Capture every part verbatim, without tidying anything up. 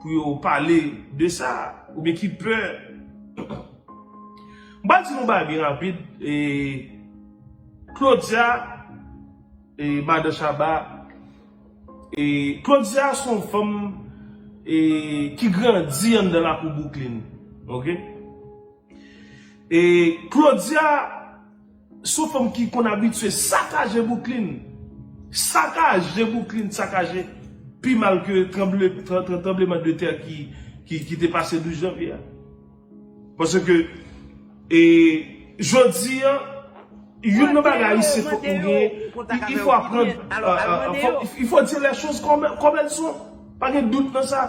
pou yo pale de sa, oubyen ki pè. M pral di nou bagay byen rapid. E, Claudia, e, madan Shabba, e, Claudia se yon fanm, e, ki grandi anndan lakou Brooklyn. Oke? E Claudia se yon fanm ki konn abitye sakaje Brooklyn. Sakaje Brooklyn, sakaje pi mal ke tranble, tran- tran- tranbleman de tè ki, ki, ki te pase douz janvye a. Paske, e, jodi a, youn nan bagay se fòk nou gen, il, il faut apprendre, euh, euh, faut- il faut dire les choses comme, comme elles sont. Pa gen dout nan sa.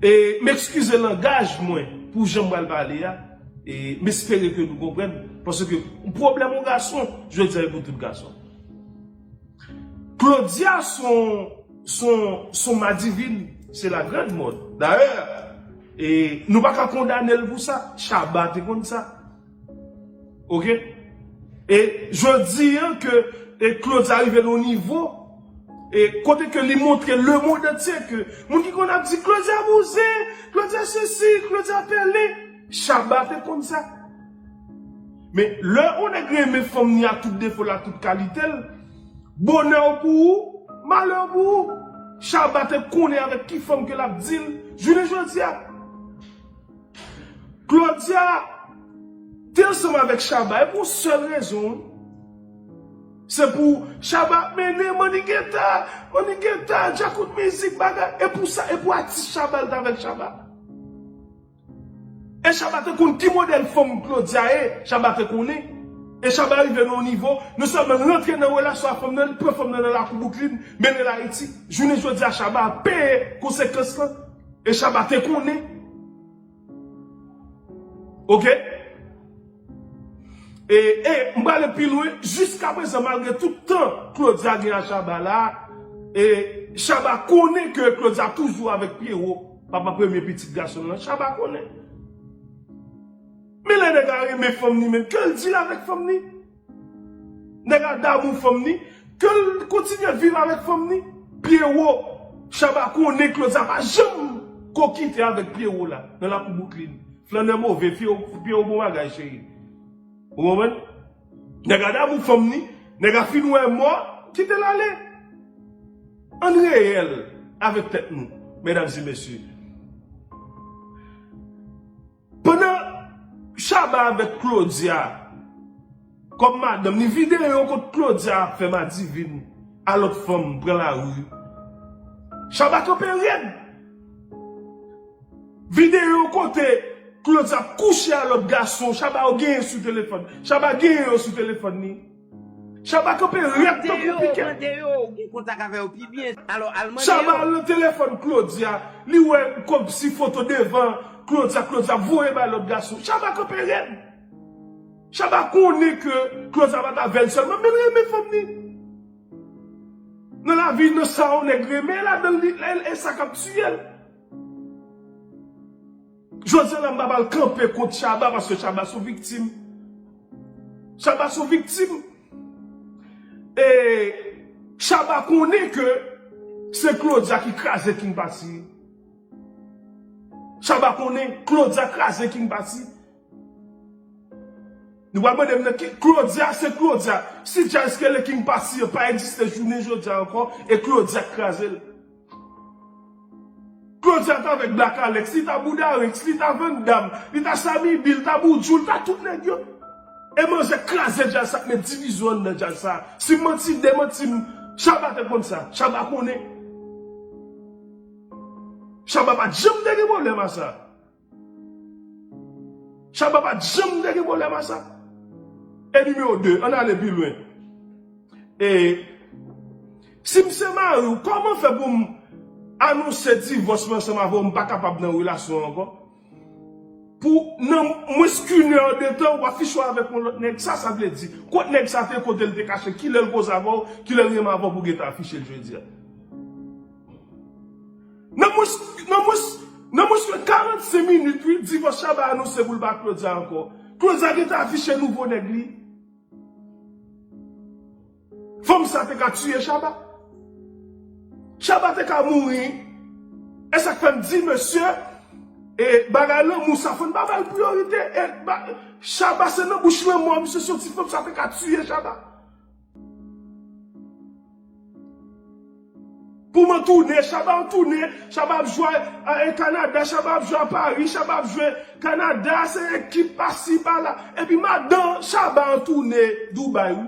E, m ekskize langaj mwen pou jan m pral pale a. E, m espere ke nou konprann. Paske pwoblèm yon gason, jodi a, e pou tout gason. Claudia son, son, son madivin, se la grande mode. Dayè, e, nou pa ka kondane l pou sa. Shabba te konn sa. Oke? E jodi a ke, e Claudia rive nan yon nivo, e kote ke li montre lemonn antye ke moun ki konn ap di Claudia bouzen, Claudia sesi, Claudia pèlen, Shabba te konn sa. Men lè yon nèg renmen fanm ni a tout defo l, a tout kalite l, bonè pou ou, malè pou ou. Shabba te konnen avèk ki fanm ke l ap di l, jounen jodi a. Claudia te ansanm avèk Shabba, e pou yon sèl rezon. Se pou Shabba ap mennen Manny Guetta, Manny Guetta, djakout mizik, bagay. E pou sa, e pou atis Shabba, l t avèk Shabba. E Shabba te konn ki modèl fanm Claudia ye, Shabba te konnen. E Shabba rive nan yon nivo, non sèlman l rantre nan relasyon ak fanm nan, li pran fanm nan nan lakou Brooklyn, mennen l Ayiti. Jounen jodi a, Shabba ap peye konsekans lan. E Shabba te konnen. Oke? E, e, m prale pi lwen, jiskaprezan, malgre tout tan Claudia gen a Shabba la, e, Shabba konnen ke Claudia toujou avèk Pierrot, papa premye pitit gason l lan, Shabba konnen. Men lè nèg la renmen fanm ni, men ke l di l avèk fanm ni. Nèg la damou fanm ni, ke l kontinye viv avèk fanm ni. Pierrot, Shabba konnen Claudia pa janm ko kite avèk Pierrot la, nan lakou Brooklyn. Flannè move, Pierrot, Pierrot bon bagay, cheri. Ou konprann? Nèg la damou fanm ni, nèg la fin wè mò, kite l ale. Ann reyèl avèk tèt nou, medam e mesye. Pandan Shabba avèk Claudia, kòm madanm, ni videyo kote Claudia ap fè madivin a lòt fanm pran lari. Shabba kanpe rèd. Videyo kote Claudia ap kouche a lòt gason, Shabba yo genyen sou telefòn. Shabba genyen yo sou telefòn ni. Shabba kanpe rèd tankou pikèt. Mande yo, ou gen kontak avè yo pi byen. Alò, al mande yo. Shabba al nan telefòn Claudia, li wè kòmsi foto devan Claudia, Claudia voye bay lòt gason. Shabba kanpe rèd. Shabba konnen ke Claudia pa t avè l sèlman, men l renmen fanm ni. Nan lavi, nan sa yon nèg renmen, ladan l, li, e, e sa k ap tiye l. Jodi a la, m pa pral kanpe kont Shabba, paske Shabba se yon viktim. Shabba se yon viktim. E Shabba konnen ke se Claudia ki kraze King Party. Shabba konnen Claudia kraze King Party. Nou pral mande m nan ki, Claudia se Claudia. Si djaz ke le King Party an pa egziste jounen jodi a ankò, e Claudia k kraze l. Claudia t avèk Black Alex, li t a Bouda Ranks, li t a Van Damme, li t a Sammy B, li t a Buju, li t a tout nèg yo. E manzè kraze djaz sa, met divizyon anndan djaz sa. Si m manti, demanti m. Shabba te konn sa. Shabba konnen. Shabba pa t janm te gen pwoblèm a sa. Shabba pa t janm te gen pwoblèm a sa. E nimewo de, ann ale pi lwen. E si m se mari w, kòman fè pou m anonse divòs mwen ansanm avè w, m pa kapab nan relasyon an ankò? Pou nan mwens k'une heure de tan, w afiche w avèk yon lòt nèg, sa sa vle di? Kot nèg sa te, kote l te kache, kilè l koze avè w, kilè l renmen avè w pou w gentan afiche l jodi a? Nan mwens, nan mwens, nan mwens ke karannsenk minit, wi, divòs Shabba anonse pou l pa Claudia ankò. Claudia gentan afiche nouvo nèg li. Fanm sa te ka tiye Shabba. Shabba te ka mouri E sa k fè m di, mesye, e bagay lanmou sa, fò n pa ba l priyorite. E ba, Shabba se nan bouch lanmò, misye soti, fanm sa te ka tiye Shabba. Pou mwen tounen, Shabba an tounen, Shabba ap jwe a, e Kanada, Shabba ap jwe a Paris, Shabba ap jwe Kanada, se ekip pasi pala. Epi madan Shabba an tounen Dubai, wi.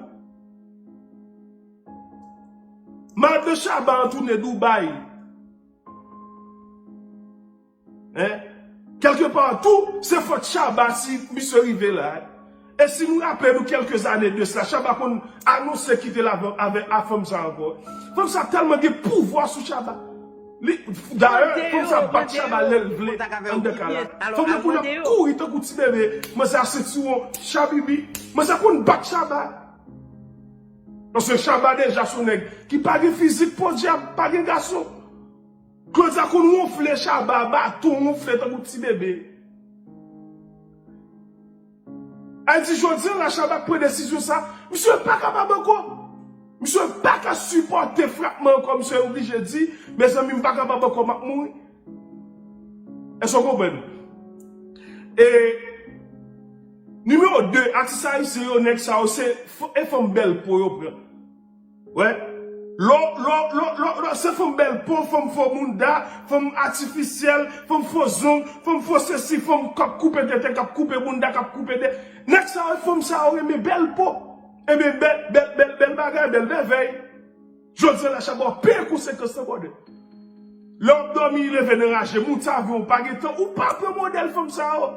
Madan Shabba an tounen Dubai. Hein? Kèlkepa tou, se fòt Shabba si misye rive la. E si nou raple nou kèlke zane de sila, Shabba konn anonse kite l avè, avè a fanm sa ankò. Fanm sa tèlman gen pouvwa sou Shabba. Li, dayè, fanm sa bat Shabba lè l vle anndan kay la. Fanm nan konn ap kouri tankou ti bebe. Manzè a sentiwon, Shabibi. Manzè konn bat Shabba. Paske Shabba deja se yon nèg ki pa gen fizik, podyab, pa gen gason. Claudia konn wonfle Shabba, baton wonfle tankou ti bebe. Ay di jodi an la Shabba k pran desizyon sa, misye pa kapab ankò. Misye pa ka sipòte frapman ankò, misye oblije di, mezanmi, m pa kapab ankò, m ap mouri. Èske w konprann? E nimewo de, atis ayisyen yo, nèg sa yo, se f-, e fanm bèl po yo pran. Wè. Lò, lò, lò, lò, lò, se fanm bèl po, fanm fo bounda, fanm atifisyèl, fanm fo zong, fanm fo sesi, fanm k ap koupe tete, k ap koupe bounda, k ap koupe de. Nèg sa yo, fanm sa yo renmen bèl po. Ebyen, bèl, bèl, bèl, bèl bagay, bèl mèvèy. Jodi a la, Shabba peye konsekans lan, brother. Lè w ap dòmi, leve nan raje, moute avyon, ou pa gen tan, ou pa pran modèl fanm sa yo.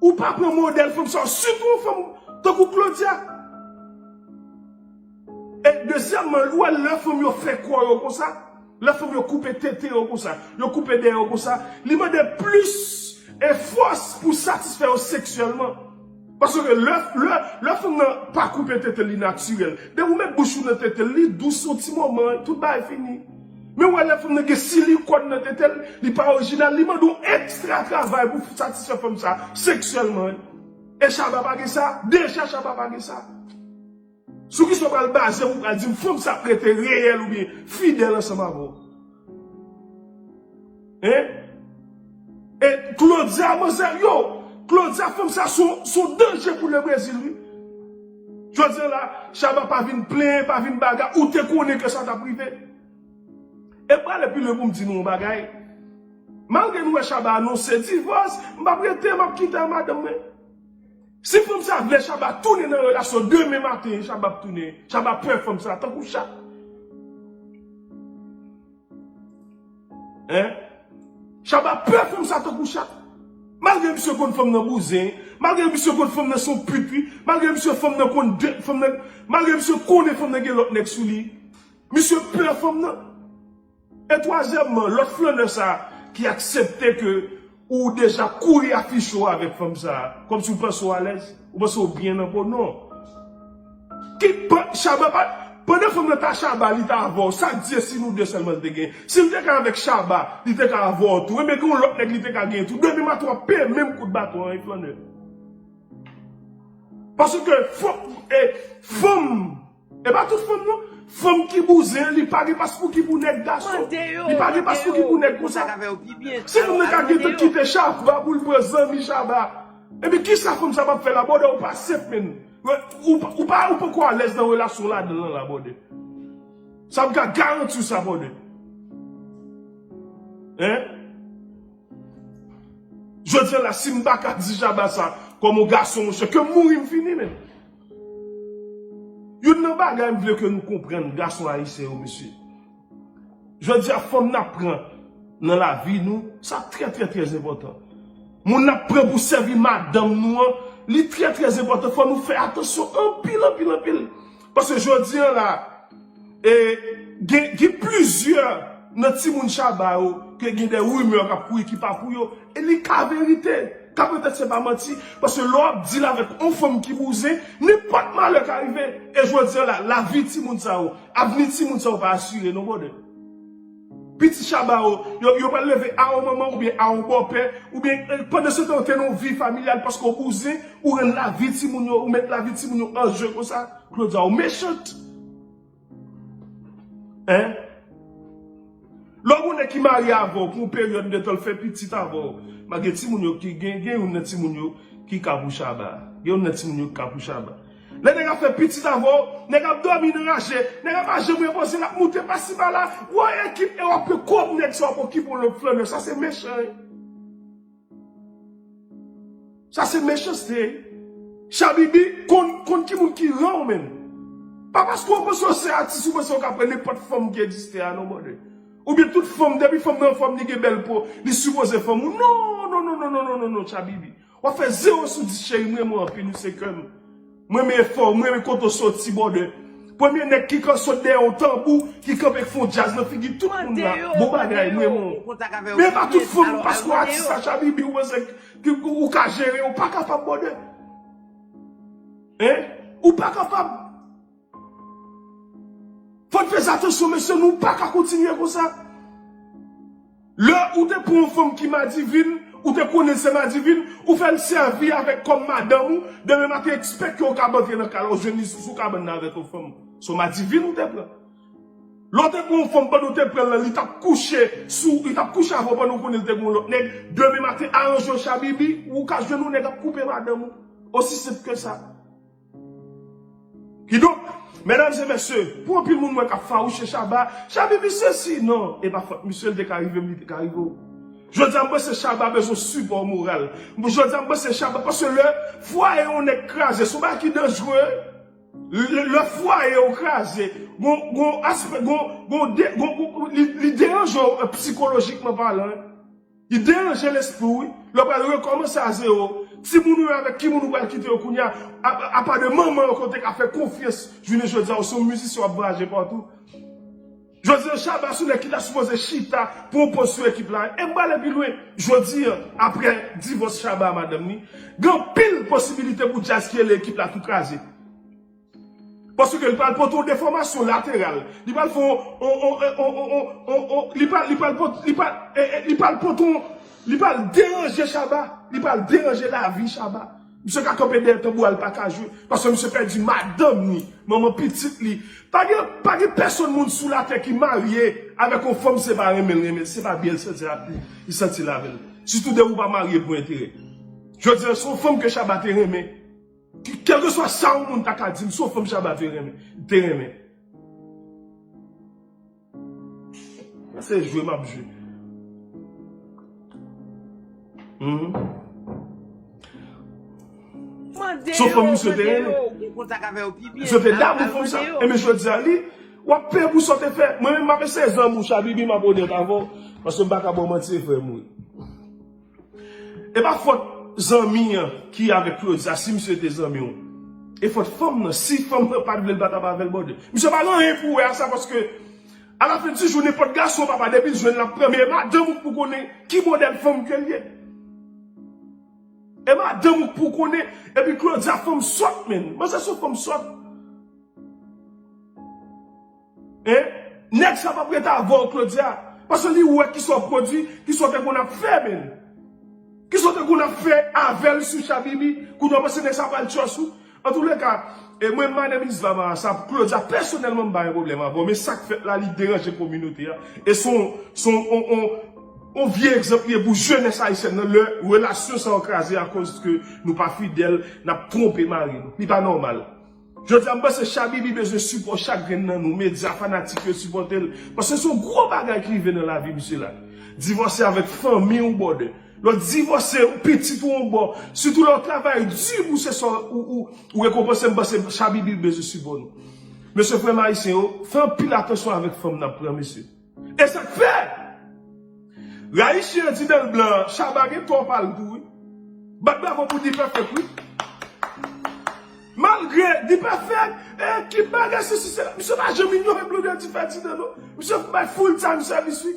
Ou pa pran modèl fanm sa yo, sitou yon fanm tankou Claudia. E dezyèmman, ou wè lè fanm yo fè kò yo konsa, lè fanm yo koupe tete yo konsa, yo koupe dèyè yo konsa, li mande plis e fòs pou satisfè yo seksyèlman. Paske lè, lè, lè fanm nan pa koupe tete li natirèl, depi ou met bouch ou nan tete li dous yon ti moman, tout bagay fini. Men ou wè lè fanm nan gen silikòn nan tete l, li pa orijinal, li mande yon ekstra travay pou satisfè fanm sa seksyèlman. E Shabba pa gen sa, deja Shabba pa gen sa. Sou kisa w pral baze pou w pral di m fanm sa ap rete reyèl oubyen fidèl ansanm avè w? Hein? E Claudia, manzè, yo, Claudia, fanm sa se yon, se yon danje pou Lebrezil, wi. Jodi a la, Shabba pa vin plenyen, pa vin baga, ou te konnen ke sa t ap rive. E m prale pi lwen pou m di nou yon bagay. Malgre nou wè Shabba anonse divòs, m p ap rete, m ap kite a madanm mwen. Si fanm sa vle Shabba tounen nan relasyon demen maten, Shabba ap tounen. Shabba pè fanm sa tankou chat. Hein? Shabba pè fanm sa tankou chat. Malgre misye konn fanm nan bouzen, malgre misye konn fanm nan se yon pit, wi, malgre misye fanm nan konn de, fanm nan, malgre misye konnen fanm nan gen lòt nèg sou li, misye pè fanm nan. E twazyèmman, lòt flannè sa ki aksepte ke ou deja kouri afiche w avèk fanm sa, kòmsi w panse w alèz, ou panse w byen nan po, non. Ki pa, Shabba pa, pandan fanm nan ta Shabba, li ta avè w, sa k di e si nou de sèlman l te gen? Si l te ka avèk Shabba, li te ka avè w tou. Ebyen, gen yon lòt nèg li te ka gen tou. Demen maten w ap peye menm kout baton an, e flannè. Paske fanm, e, fanm, e pa tout fanm non. Fanm ki bouzen, li pa gen pas pou ki pou nèg gason. Li pa gen pas pou ki pou nèg konsa. Si fanm nan ka gentan kite Shabba pou l pran zanmi Shabba, ebyen kisa fanm sa p ap fè la, brother, ou pa senp, menn. Ou pa, ou pa, ou poko alèz nan relasyon ladan l la, brother. Sa m ka garanti w sa, brother. Hein? Jodi a la, si m pa ka di Shabba sa kòm yon gason, monchè, ke m mouri m fini, menn. Youn nan bagay m vle ke nou konprann, gason ayisyen yo, mesye. Jodi a, fanm n ap pran nan lavi nou, sa trè, trè, trè enpòtan. Moun n ap pran pou sèvi madanm nou an, li trè, trè enpòtan. Fò nou fè atansyon anpil, anpil, anpil. Paske jodi a la, e, gen, gen plizyè nan timoun Shabba yo, ke gen de rimè k ap kouri ki pa pou yo. E li ka verite. Ka petèt se pa manti. Paske lè w ap deal avèk yon fanm ki bouzen, nenpòt malè ka rive. E jodi a la, lavi timoun sa yo, avni timoun sa yo pa asire non, brother. Pitit Shabba yo, yo, yo pral leve a yon manman oubyen a yon bòpè, oubyen, eh, pandan se tan yo te nan yon vi familyal paske w bouzen, ou rann lavi timoun yo, ou met lavi timoun yo an je konsa. Claudia, ou mechant. Hein? Lè w gon ki marye avè w pou yon peryòd de tan, l fè pitit avè w. Malgre timoun yo ki gen, gen youn nan timoun yo ki ka pou Shabba. Gen youn nan timoun yo ki ka pou Shabba. Lè nèg ap fè pitit avè w, nèg ap dòmi nan raje, nèg ap pa janm repoze, l ap moute pasi pala. Woy, ekip, e w ap pran kòb nèg sa, w ap okipe yon lòt flannè. Sa se mechan, wi. Sa se mechanste. Shabibi, konn, konn ki moun ki ran w menm. Pa paske w panse w se atis, ou panse w ka pran nenpòt fanm ki egziste a, non, brother. Oubyen tout fanm, depi fanm nan anfòm, li gen bèl po, li sipoze fanm ou. Non, non, non, Shabibi. W ap fè zewo sou dis, cheri, m renmen w anpil, ou se kè m. M renmen efò w, m renmen kote w soti, brother. Premye nèg ki kan sot dèyè yon tanbou, ki kanpe k fè yon djaz nan figi tout moun la. Bon bagay, m renmen w. Men e pa tout fanm, paske w atis la, Shabibi, ou panse ki ou, ou ka jere, ou pa kapab, brother. Hein? Ou pa kapab. Fò n fè atansyon, mesye, nou pa ka kontinye konsa. Lè ou te pran yon fanm ki madivin, ou te konnen se madivin, ou fè l sèvi avèk kòm madanm ou, demen maten, expect ke w ka antre nan kay la, ou jwenn li sou, sou kabann nan avèk yon fanm. Se yon madivin ou te pran. Lè w te pran yon fanm pandan w te pran l lan, li t ap kouche sou, li t ap kouche avè w pandan w konnen l te gen yon lòt nèg, demen maten, aranje w, Shabibi, ou ka jwenn yon nèg ap koupe madanm ou. Osi senp ke sa. Kidonk, medam e mesye, pou anpil moun mwen k ap fawouche Shabba, Shabibi sesi, non, e pa fòt misye, l te ka rive m, li te ka rive w. Jodi a, m panse Shabba bezwen sipò moral. Jodi a, m panse Shabba, paske lè fwaye yon nèg kraze, se yon bagay ki danjere. Lè, lè fwaye w kraze, gon, gon aspè, gon, gon de, gon, gon, li, li deranje w, eh, sikolojikman palan, wi. Li deranje lespri w, wi. Lè w pral rekòmanse a zewo, timoun ou yo, avèk ki moun ou pral kite yo kounye a, a, apa de manman yo ke w te ka fè konfyans, jounen jodi a, ou se yon mizisyen, w ap vwayaje patou. Jodi a, Shabba se yon nèg ki ta sipoze chita pou yon pòs sou ekip la. E m prale pi lwen. Jodi a, apre divòs Shabba a madanm li, gen anpil posibilite pou djaz ki rele ekip la tou kraze. Paske li pral pote yon defòmasyon lateral. Li pral fè yon, yon, yon, yon, yon, yon, yon, yon, li pral, li pral pote, li pral, eh, eh, li pral pote yon, li pral deranje Shabba. Li pral deranje lavi Shabba. Misye ka kanpe dèyè tanbou a, l pa ka jwe. Paske misye pèdi madanm li, manman pitit li. Pa gen, pa gen pèsonn moun sou latè ki marye avèk yon fanm, se pa renmen l renmen l, se pa byen l santi l ap, li santi l avè l. Sitou de ou pa marye pou enterè. Jodi a, se yon fanm ke Shabba te renmen. Ki, kèlkeswa sa yon moun ta ka di m, se yon fanm Shabba te renmen. Te renmen. Sa se jwe m ap jwe. Mhm. Se yon fanm misye te renmen. Misye te damou fanm sa. E men jodi a li, w ap peye pou sa w te fè. Mwen menm m ap eseye zanmi w, Shabibi, m ap onèt avè w. Paske m pa ka ba w manti, e frè m ou ye. E pa fòt zanmi an ki avèk Claudia, si misye te zanmi w. E fòt fanm nan, si fanm nan pa t vle l pa t ap avè l, brother. Misye pa gen anyen pou wè a sa, paske alafen di jou, nenpòt gason, papa, depi l jwenn, l ap pran, men e madanm ou k pou konnen ki modèl fanm ke l ye. E madanm ou k pou konnen, epi Claudia fanm sòt, menn. Manzè se yon fanm sòt. Hein? Nèg sa p ap rete avè w, Claudia. Paske li wè kisa w pwodui, kisa w te konn ap fè, menn. Kisa w te konn ap fè avè l sou Shabibi, kounye a w panse nèg sa pral trust ou. Antouleka, e mwen, Madam Isva Marasa, Claudia, pèsonèlman, m pa gen pwoblèm avè w, men sa k fèt la, li deranje kominote a. E se yon, se yon, yon, yon, yon vye egzanp li ye pou jenès ayisyèn nan, lè relasyon sa yo kraze akoz ke nou pa fidèl, n ap twonpe mari nou. Li pa nòmal. Jodi a, m panse Shabibi bezwen sipò chak grenn nan nou, medya, fanatik yo, sipòte l. Paske se yon gwo bagay ki rive nan lavi misye la. Divòse avèk fanmi w, brother. Lè w divòse, pitit ou yon bò. Sitou lè w travay di pou se sa ou, ou, ou rekonpanse, m panse Shabibi bezwen sipò nou. Mesye, frè m ayisyen yo, fè anpil atansyon avèk fanm n ap pran, mesye. E sa k fè Rayichi an di dan l blan, Shabba gen tò pa l tou, wi. Bat bravo pou D-Perfect, wi. Malgre D-Perfect, e, ki bagay, sesi, sela, misye pa janm inyore Blondedy Ferdinand, non. Misye bay full time service, wi.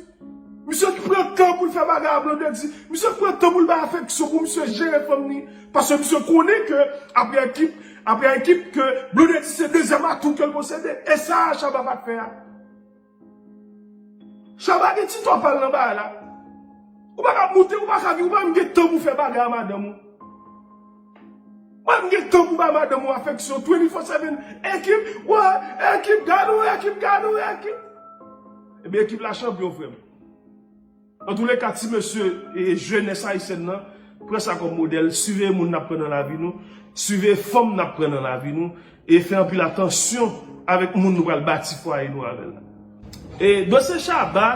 Misye ki pran tan pou l fè bagay a Blondedy. Misye ki pran tan pou l bay afeksyon, pou misye jere fanm ni. Paske misye konnen ke apre ekip, apre ekip ke Blondedy se dezyèm atou ke l posede. E sa Shabba pa t fè a. Shabba gen ti tò pa l nan bagay la. Ou pa ka moute, ou pa ka vin, ou pa menm gen tan pou fè bagay a madanm ou. Ou pa menm gen tan pou bay madanm ou afeksyon twenty-four seven. Ekip, wè, ekip, gade w, ekip, gade w, ekip. Ebyen, ekip la chanpyon, frè m. Antouleka, ti mesye, e jenès ayisyèn nan, pran sa kòm modèl, siveye moun n ap pran nan lavi nou, siveye fanm n ap pran nan lavi nou, e fè anpil atansyon avèk moun nou pral bati fwaye nou avè l la. E dosye Shabba,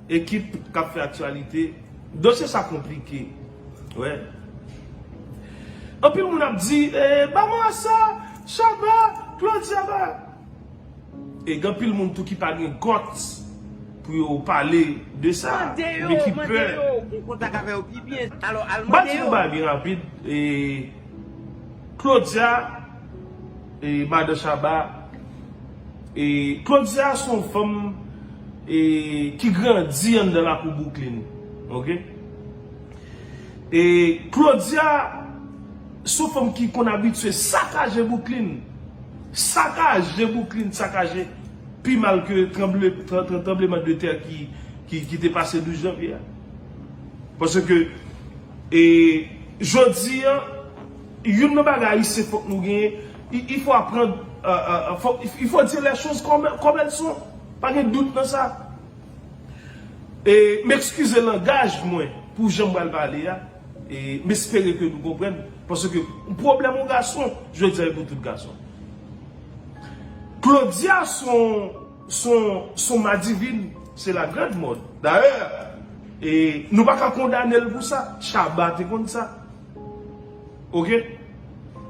ekip k ap fè aktyalite, dosye sa konplike. Wè. Anpil moun ap di, e, ba mwen sa, Shabba, Claudia, ba. E gen anpil moun tou ki pa gen guts pou yo pale de sa, oubyen ki pè. Mande yo, mande yo, ou gen kontak avè yo pi byen. Alò, al mande yo. M ap di nou bagay byen rapid. E, Claudia, e, madan Shabba, e, Claudia se yon fanm, e, ki grandi anndan lakou Brooklyn. Oke? E Claudia se yon fanm ki konn abitye sakaje Brooklyn. Sakaje Brooklyn, sakaje pi mal ke tranble, tran-, tran-, tranbleman de tè ki, ki, ki te pase douz janvye a. Paske, e, jodi a, youn nan bagay ayisyen fòk nou genyen, il, il faut apprendre, euh, euh, fòk, il faut dire les choses comme, comme elles sont. Pa gen dout nan sa. E, m ekskize langaj mwen pou jan m pral pale a. E, m espere ke nou konprann. Paske pwoblèm yon gason, jodi a, e pou tout gason. Claudia son, son, son madivin, se la grande mode. Dayè, e, nou pa ka kondane l pou sa. Shabba te konn sa. Oke?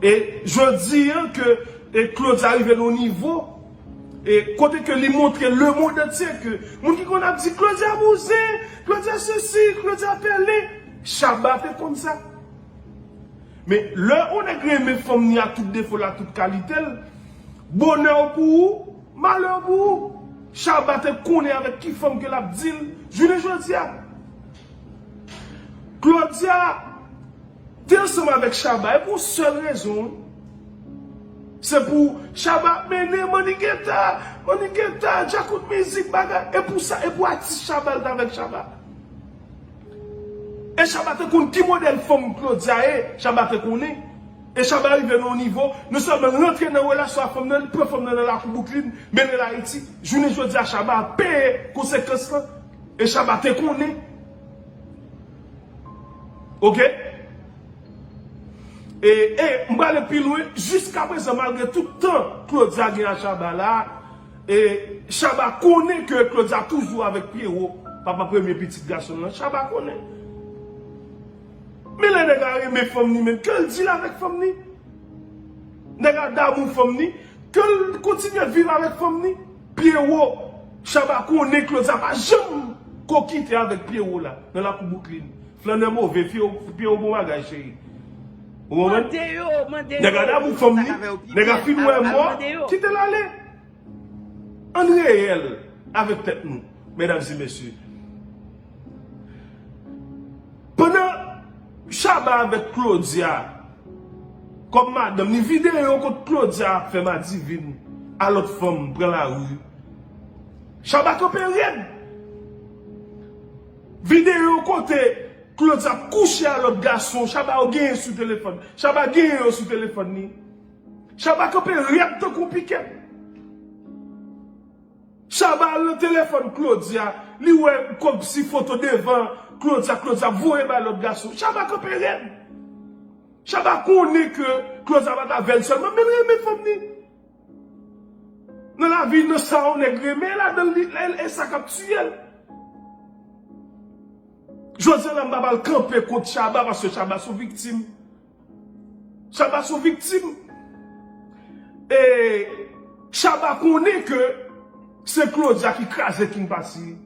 E jodi a ke, e, Claudia rive nan yon nivo, e kote ke li montre le monde entier ke moun ki konn ap di Claudia bouzen, Claudia sesi, Claudia pèlen, Shabba te konn sa. Men lè yon nèg renmen fanm ni a tout defo l, a tout kalite l, bonè pou ou, malè pou ou. Shabba te konnen avèk ki fanm ke l ap di l, jounen jodi a. Claudia te ansanm avèk Shabba, e pou yon sèl rezon, wi. Se pou Shabba ap mennen Manigeta, Manigeta, djakout mizik, bagay. E pou sa, e pou atis Shabba, l t avèk Shabba. E Shabba te konn ki modèl fanm Claudia ye, Shabba te konnen. E Shabba rive nan yon nivo, non sèlman l rantre nan relasyon ak fanm nan, li pran fanm nan nan lakou Brooklyn, mennen l Ayiti. Jounen jodi a, Shabba ap peye konsekans lan. E Shabba te konnen. Oke? E, e, m prale pi lwen, jiskaprezan, malgre tout tan Claudia gen ak Shabba la, e Shabba konnen ke Claudia toujou avèk Pierrot, papa premye pitit gason l lan, Shabba konnen. Men lè nèg la renmen fanm ni, men ke l deal avèk fanm ni. Nèg la damou fanm ni, ke l kontinye viv avèk fanm ni. Pierrot, Shabba konnen Claudia pa janm ko kite avèk Pierrot la, nan lakou Brooklyn. Flannè move, Pierrot, Pierrot bon bagay, cheri. Ou konprann? Mande yo, mande yo. Nèg la damou fanm ni, nèg la fin wè mò, kite l ale. Ann reyèl avèk tèt nou, medam e mesye. Pandan Shabba avèk Claudia, kòm madanm ni, videyo kote Claudia ap fè madivin a lòt fanm pran lari. Shabba kanpe rèd. Videyo kote Claudia ap kouche a lòt gason, Shabba yo genyen sou telefòn. Shabba genyen yo sou telefòn ni. Shabba kanpe rèd tankou yon pikèt. Shabba al nan telefòn Claudia, li wè kòmsi foto devan Claudia, Claudia ap voye bay lòt gason. Shabba kanpe rèd. Shabba konnen ke Claudia pa t avè l sèlman, men l renmen fanm ni. Nan lavi, nan sa yon nèg renmen ladan l, li, e, e sa k ap tiye l. Jodi a la, m pa pral kanpe kont Shabba, paske Shabba se yon viktim. Shabba se yon viktim. E Shabba konnen ke se Claudia ki kraze King Passy.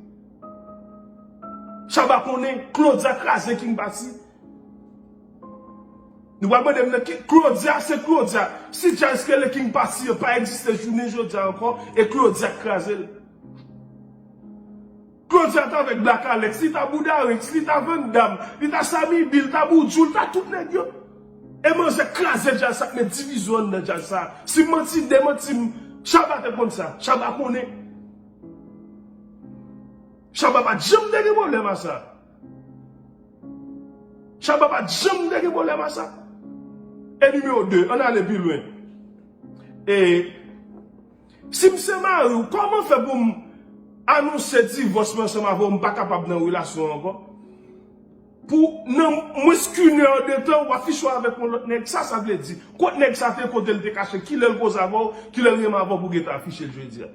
Shabba konnen Claudia kraze King Passy. Nou pral mande m nan ki, Claudia se Claudia. Si djaz ki rele King Passy an pa egziste jounen jodi a ankò, e Claudia k kraze l. Claudia t avèk Black Alex, li ta Bouda Rix, li ta Van Damme, li ta Sammy B, li ta Buju, li ta tout nèg yo. E manzè kraze djaz sa, met divizyon anndan djaz sa. Si m manti, demanti m. Shabba te konn sa, Shabba konnen. Shabba pa t janm te gen pwoblèm a sa. Shabba pa t janm te gen pwoblèm a sa. E nimewo de, ann ale pi lwen. E si m se mari w, kòman fè pou m anonse divòs mwen ansanm avè w, m pa kapab nan relasyon an ankò. Pou nan mwens ke inè de tan, w afiche w avèk yon lòt nèg. Sa, sa vle di, kot nèg sa te, kote l te kache, kilè l koze avè w, kilè l renmen avè w pou gentan afiche l jodi a.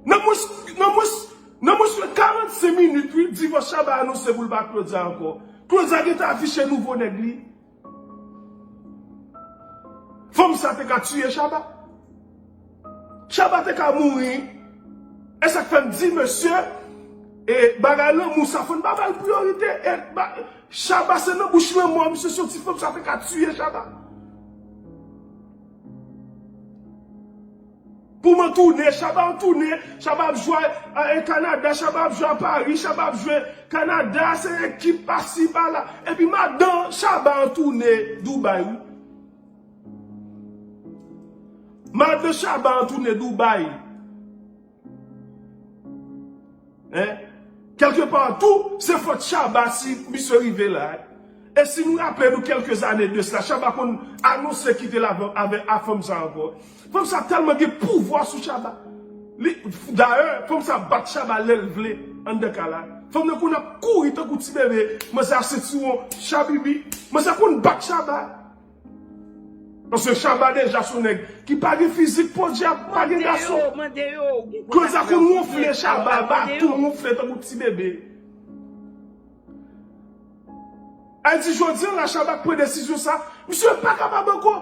Nan mwens, nan mwens, nan mwens ke karannsenk minit, wi, divòs Shabba anonse pou l ba Claudia ankò. Claudia gentan afiche nouvo nèg li. Fanm sa te ka tiye Shabba. Shabba te ka mouri. E sa k fè m di, mesye, e bagay lanmou sa, fò n pa ba l priyorite. E ba, Shabba se nan bouch lanmò, misye soti, fanm sa te ka tiye Shabba. Pou m an toune, Shabba an toune, Shabba ap jwe a, e Kanada, Shabba ap jwe a Paris, Shabba ap jwe Kanada, se ekip pasi pala. Epi madan Shabba an toune Dubai, wi. Madan Shabba an toune Dubai. Hein? Kèlkepa tou, se fòt Shabba si misye rive la. E si nou raple nou kèlke zane de sila, Shabba konn anonse kite l avè, avè a fanm sa ankò. Fanm sa tèlman gen pouvwa sou Shabba. Li, dayè, fanm sa bat Shabba lè l vle anndan kay la. Fanm nan konn ap kouri tankou ti bebe. Manzè a sentiwon, chabibi. Manzè konn bat Shabba. Paske Shabba deja se yon nèg ki pa gen fizik podyab, pa gen gason. Claudia konn wonfle Shabba, baton wonfle tankou ti bebe. Ay di jodi an la Shabba k pran desizyon sa, misye pa kapab ankò.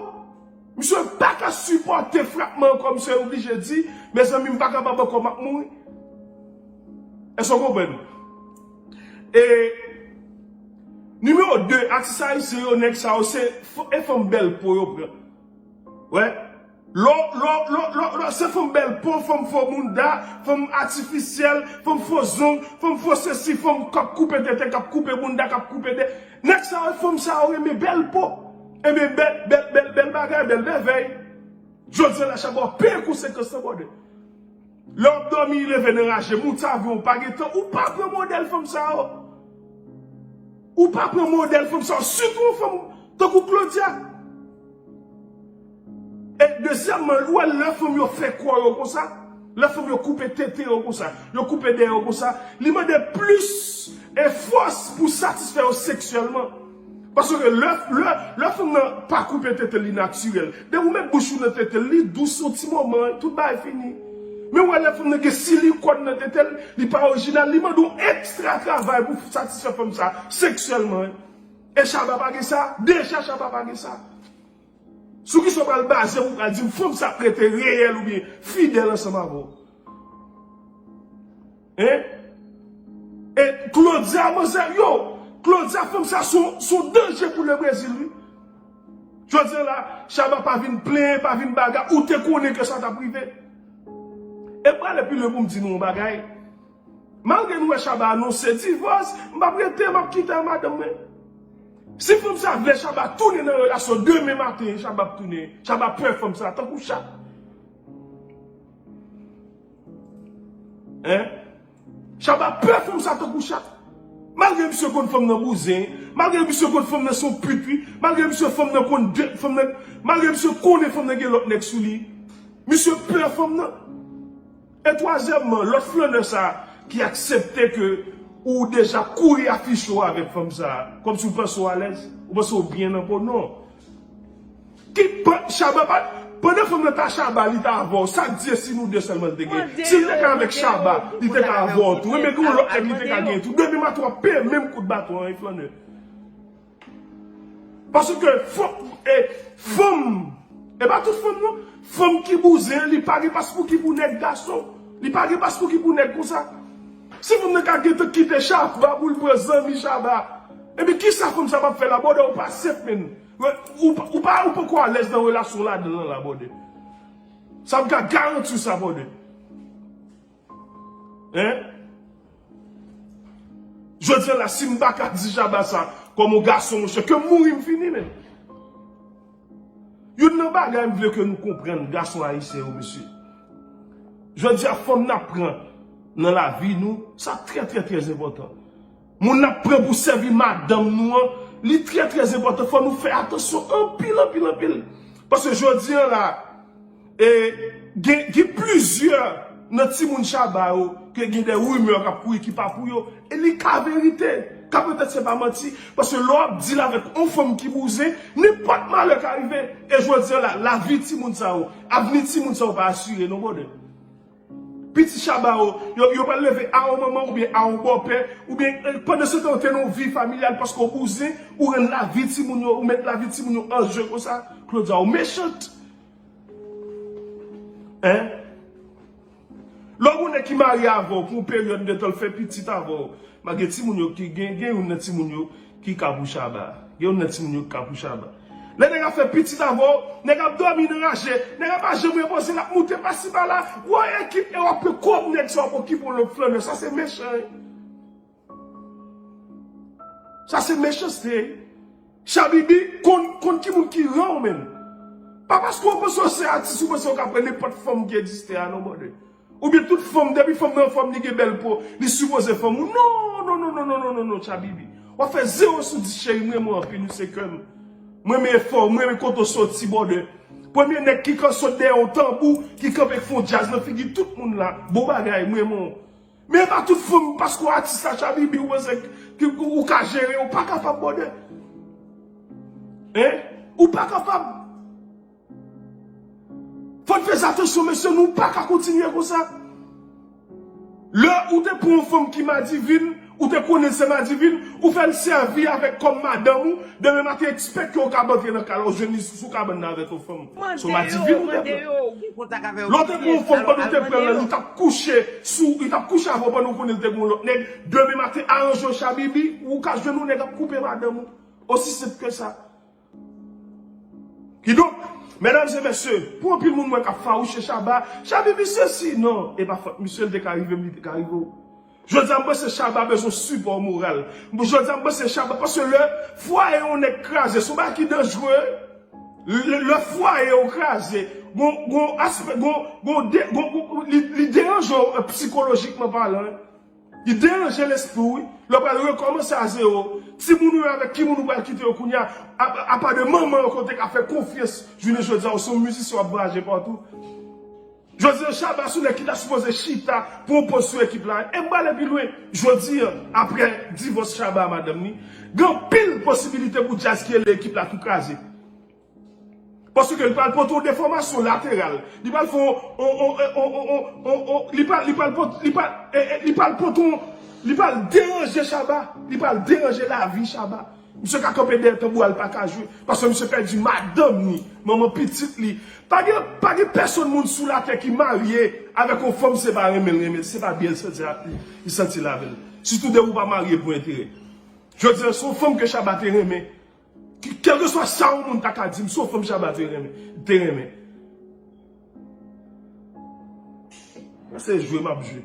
Misye pa ka sipòte frapman ankò, misye oblije di, mezanmi, m pa kapab ankò, m ap mouri. Èske w konprann? E nimewo de, atis ayisyen yo, nèg sa yo, se f-, e fanm bèl po yo pran. Wè. Lò, lò, lò, lò, lò, se fanm bèl po, fanm fo mounda, fanm atifisyèl, fanm fo zong, fanm fo sesi, fanm k ap koupe tete, k ap koupe mounda, k ap koupe de. Nèg sa yo, fanm sa yo renmen bèl po. Ebyen, bèl, bèl, bèl, bèl bagay, bèl mèvèy. Jodi an la, Shabba peye konsekans lan, brother. Lè w ap dòmi, leve nan raje, mout avyon, ou pa gen tan, ou pa pran modèl fanm sa yo. Ou pa pran modèl fanm sa yo, sitou yon fanm tankou Claudia. E dezyèmman, ou wè lè fanm yo fè kò yo konsa, lè fanm yo koupe tete yo konsa, yo koupe dèyè yo konsa, li mande plis e fòs pou satisfè yo seksyèlman. Paske lè, lè, lè fanm nan pa koupe tete li natirèl, depi ou met bouch ou nan tete li dous yon ti moman, tout bagay fini. Men ou wè lè fanm nan gen silikòn nan tete l, li pa orijinal, li mande yon ekstra travay pou satisfè fanm sa seksyèlman. E Shabba pa gen sa, deja Shabba pa gen sa. Sou kisa w pral baze pou w pral di m fanm sa ap rete reyèl oubyen fidèl ansanm avè w? Hein? E Claudia, manzè, yo, Claudia, fanm sa se yon, se yon danje pou le Brezil, wi. Jodi an la, Shabba pa vin plenyen, pa vin bagay, ou te konnen ke sa t ap rive. E m prale pi lwen pou m di nou yon bagay. Malgre nou wè Shabba anonse divòs, m p ap rete, m ap kite a madanm mwen. Si fanm sa vle Shabba tounen nan relasyon demen maten, Shabba ap tounen. Shabba pè fanm sa tankou chat. Hein? Shabba pè fanm sa tankou chat. Malgre misye konn fanm nan bouzen, malgre misye konn fanm nan se yon pit, wi, malgre misye fanm nan konn de, fanm nan, malgre misye konnen fanm nan gen lòt nèg sou li, misye pè fanm nan. E twazyèmman, lòt flannè sa ki aksepte ke ou deja kouri afiche w avèk fanm sa, kòmsi w panse w alèz, ou panse w byen nan po, non. Ki pa, Shabba pa, pandan fanm nan ta Shabba, li ta avè w, sa k di e si nou de sèlman l te gen? Si l te ka avèk Shabba, li te ka avè w tou. Ebyen, gen yon lòt nèg li te ka gen tou. Demen maten w ap peye menm kout baton an, e flannè. Paske fanm, e, fanm, e pa tout fanm non. Fanm ki bouzen, li pa gen paspouki pou nèg gason. Li pa gen paspouki pou nèg konsa. Si fanm nan ka gentan kite Shabba pou l pran zanmi Shabba, ebyen kisa fanm sa p ap fè la, brother, ou pa senp, menn. Ou pa, ou pa, ou poko alèz nan relasyon w ladan l lan la, brother. Sa m ka garanti w sa, brother. Hein? Jodi an la, si m pa ka di Shabba sa kòm yon gason, monchè, ke m mouri m fini, menm. Youn nan bagay m vle ke nou konprann, gason ayisyen yo, mesye. Jodi a, fanm n ap pran nan lavi nou, sa trè, trè, trè enpòtan. Moun n ap pran pou sèvi madanm nou an, li trè, trè enpòtan. Fò nou fè atansyon anpil, anpil, anpil. Paske jodi an la, e, gen, gen plizyè nan timoun Shabba yo, ke gen de rimè k ap kouri ki pa pou yo, e li ka verite, ka petèt se pa manti, paske lè w ap deal avèk yon fanm ki bouzen, nenpòt malè ka rive, e jodi a la, lavi timoun sa yo, avni timoun sa yo pa asire non, brother. Pitit Shabba yo, yo, yo pral leve a yon manman oubyen a yon bòpè, oubyen, eh, pandan se tan ou te nan yon vi familyal paske w bouzen, ou rann lavi timoun yo, ou met lavi timoun yo an je konsa. Claudia, ou mechant. Hein? Lè w gen yon nèg ki marye avè w pou yon peryòd de tan, l fè pitit avè w, malgre timoun yo ki gen, gen youn nan timoun yo ki ka pou Shabba. Gen youn nan timoun yo ki ka pou Shabba. Lè nèg ap fè pitit avè w, nèg ap dòmi nan raje, nèg ap pa janm repoze, l ap moute pasi pala, w ekip e w ap pran kòb nèg sa w ap okipe w lòt flannè. Sa se mechan, wi. Sa se mechanste, wi. Shabibi, konn, konn ki moun ki ran w menm. Pa paske w panse w se atis, ou panse w ka pran nenpòt fanm ki egziste a, non, brother. Oubyen tout fanm, depi fanm nan anfòm, li gen bèl po, li sipoze fanm ou. Non, non, non, Shabibi. W ap fè zewo sou dis, cheri, m renmen w anpil, ou se kè m. M renmen efò w, m renmen kote w soti, brother. Premye nèg ki kan sot dèyè yon tanbou, ki kanpe k fè yon djaz nan figi tout moun la. Bon bagay, m renmen w. Men e pa tout fanm, paske w atis la, Shabibi, ou panse ki ou, ou ka jere, ou pa kapab, brother. Hein? Ou pa kapab. Fò n fè atansyon, mesye, nou pa ka kontinye konsa. Lè ou te pran yon fanm ki madivin, ou te konnen se madivin, ou fè l sèvi avèk kòm madanm ou, demen maten, ekspèk ke w ka antre nan kay la, ou jwenn li sou kabann nan avèk yon fanm. Se yon madivin ou te pran. Lè w te pran yon fanm pandan w te pran l, li t ap kouche sou, li t ap kouche avè w pandan w konnen l te gen yon lòt nèg. Demen maten, aranje w, Shabibi, ou ka jwenn yon nèg ap koupe madanm ou. Osi senp ke sa. Kidonk, medam e mesye, pou anpil moun mwen k ap fawouche Shabba, Shabibi sesi, non, e pa fòt misye, l te ka rive m, li te ka rive w. Jodi a, m panse Shabba bezwen sipò moral. Jodi a, m panse Shabba, paske lè fwaye yon nèg kraze, se yon bagay ki danjere. Lè, lè fwaye w kraze, gon, gon aspè, gon, gon de, gon, gon, li, li deranje w, eh, sikolojikman palan, wi. Li deranje lespri w, wi. Lè w pral rekòmanse a zewo, timoun ou yo avèk ki moun ou pral kite yo kounye a, a, apa de manman yo ke w te ka fè konfyans, jounen jodi a, ou se yon mizisyen w ap vwayaje patou. Jodi a, Shabba se yon nèg ki ta sipoze chita, pran yon poz sou ekip la. E m prale pi lwen. Jodi a, apre divòs Shabba a madanm ni, gen anpil posibilite pou djaz ki rele ekip la tou kraze. Paske li pral pote yon defòmasyon lateral. Li pral fè yon, yon, yon, yon, yon, yon, yon, li pral, li pral pot-, li pral, eh, eh, li pral pote yon, li pral deranje Shabba. Li pral deranje lavi Shabba. Misye ka kanpe dèyè tanbou a, l pa ka jwe. Paske misye pèdi madanm ni, manman pitit li. Pa gen, pa gen pèsonn moun sou latè ki marye avèk yon fanm se pa renmen l renmen l, se pa byen l santi a, li santi l avè l. Sitou depi w pa marye pou enterè. Jodi a, se yon fanm ke Shabba te renmen. Ki, kèlkeswa sa yon moun ta ka di m, se yon fanm Shabba te renmen, te renmen. Se jwe m ap jwe.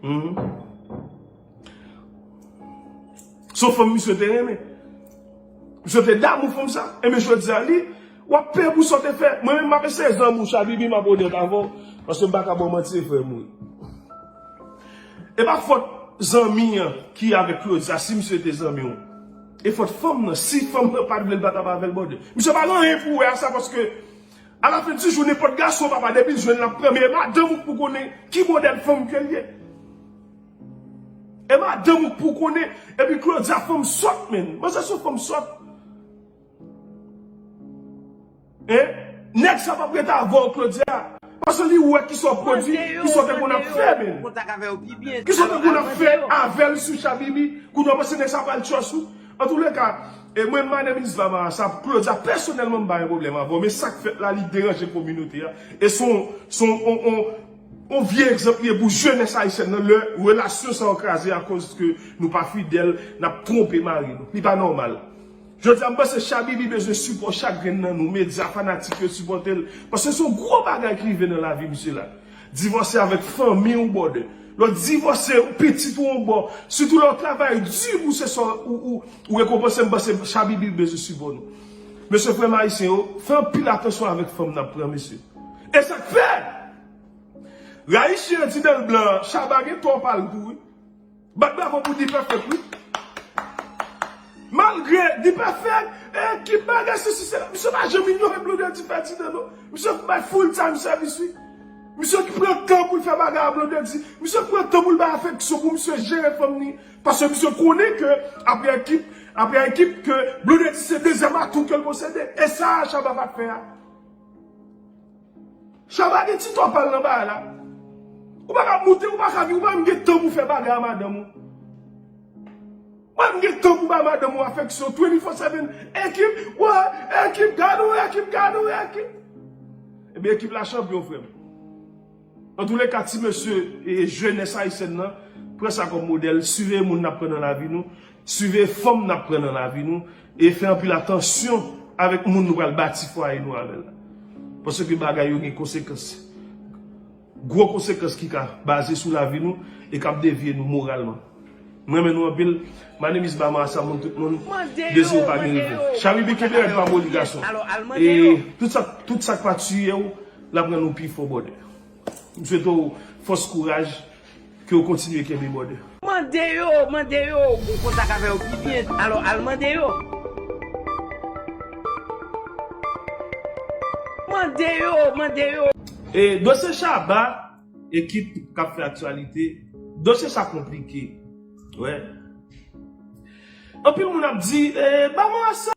Mhm. Se yon fanm misye te renmen. Misye te damou fanm sa. Ebyen jodi a li, w ap peye pou sa w te fè. Mwen menm m ap eseye zanmi w, Shabibi, m ap onèt avè w. Paske m pa ka ba w manti, e frè m ou ye. E pa fòt zanmi an ki avèk Claudia, si misye te zanmi w. E fòt fanm nan, si fanm nan pa t vle l pa t ap avè l, brother. Misye pa gen anyen pou wè a sa, paske alafen di jou, nenpòt gason, papa, depi l jwenn l ap pran, men e madanm ou k pou konnen ki modèl fanm ke l ye. E madanm ou k pou konnen, epi Claudia fanm sòt, menn. Manzè se yon fanm sòt. Hein? Nèg sa p ap ret avè w, Claudia. Paske li wè kisa w pwodui, kisa w te konn ap fè, menn. Kisa w te konn ap fè avè l sou Shabibi, kounye a w panse nèg sa pral trust ou. Antouleka, e mwen, my name is Baba, sa, Claudia, pèsonèlman, m pa gen pwoblèm avè w, men sa k fèt la, li deranje kominote a. E se yon, se yon, yon, yon, yon vye egzanp li ye pou jenès ayisyèn nan, lè relasyon sa yo kraze akoz ke nou pa fidèl, n ap twonpe mari nou. Li pa nòmal. Jodi a, m panse Shabibi bezwen sipò chak grenn nan nou, medya, fanatik yo sipòte l. Paske se yon gwo bagay ki rive nan lavi misye la. Divòse avèk fanmi w, brother. Lè w divòse, pitit ou yon bò. Sitou lè w travay di pou se sa ou, ou, ou rekonpanse, m panse Shabibi bezwen sipò nou. Mesye, frè m ayisyen yo, fè anpil atansyon avèk fanm n ap pran, mesye. E sa k fè Rayichi an ti dan l blan, Shabba gen tò pa l tou, wi. Bat bravo pou D-Perfect, wi. Malgre D-Perfect, e, ki bagay, sesi, sela, misye pa janm inyore blondè di fè ti dan, non. Misye bay full time service, wi. Misye ki pran tan pou l fè bagay a Blondedy. Misye pran tan pou l bay afeksyon pou misye jere fanm ni. Paske misye konnen ke apre Ekip, apre Ekip ke Blondedy se dezyèm atou ke l posede. E sa Shabba pa t fè a. Shabba gen ti tò pa l nan bagay la. Ou pa ka moute, ou pa ka vin, ou pa menm gen tan pou fè bagay a madanm ou. Mwen m gen tan pou bay madanm ou afeksyon twenty-four seven. Ekip, wè, Ekip, gade w, Ekip, gade w, Ekip. Ebyen, Ekip la chanpyon, frè m. Antouleka, ti mesye, e, jenès ayisyèn nan, pran sa kòm modèl, siveye moun n ap pran nan lavi nou, siveye fanm n ap pran nan lavi nou, e fè anpil atansyon avèk moun nou pral bati fwaye nou avè l. Paske bagay yo gen konsekans. Gwo konsekans ki ka baze sou lavi nou e k ap devye nou moralman. M renmen nou anpil. My name is Bama Samoun, tout moun. Dezi ou pa gen rive. Charibi kenbe rèd pa moli gason. E tout sa, tout sa k pa tiye w, l ap rann ou pi fò, brother. M swete w fòs, kouraj, ke w kontinye kenbe, brother. Mande yo, mande yo, ou kontak avè yo pi byen. Alò, al mande yo. Mande yo, mande yo. E dosye Shabba, Ekip k ap fè aktyalite, dosye sa konplike. Wè. Anpil moun ap di, e, Bama sa.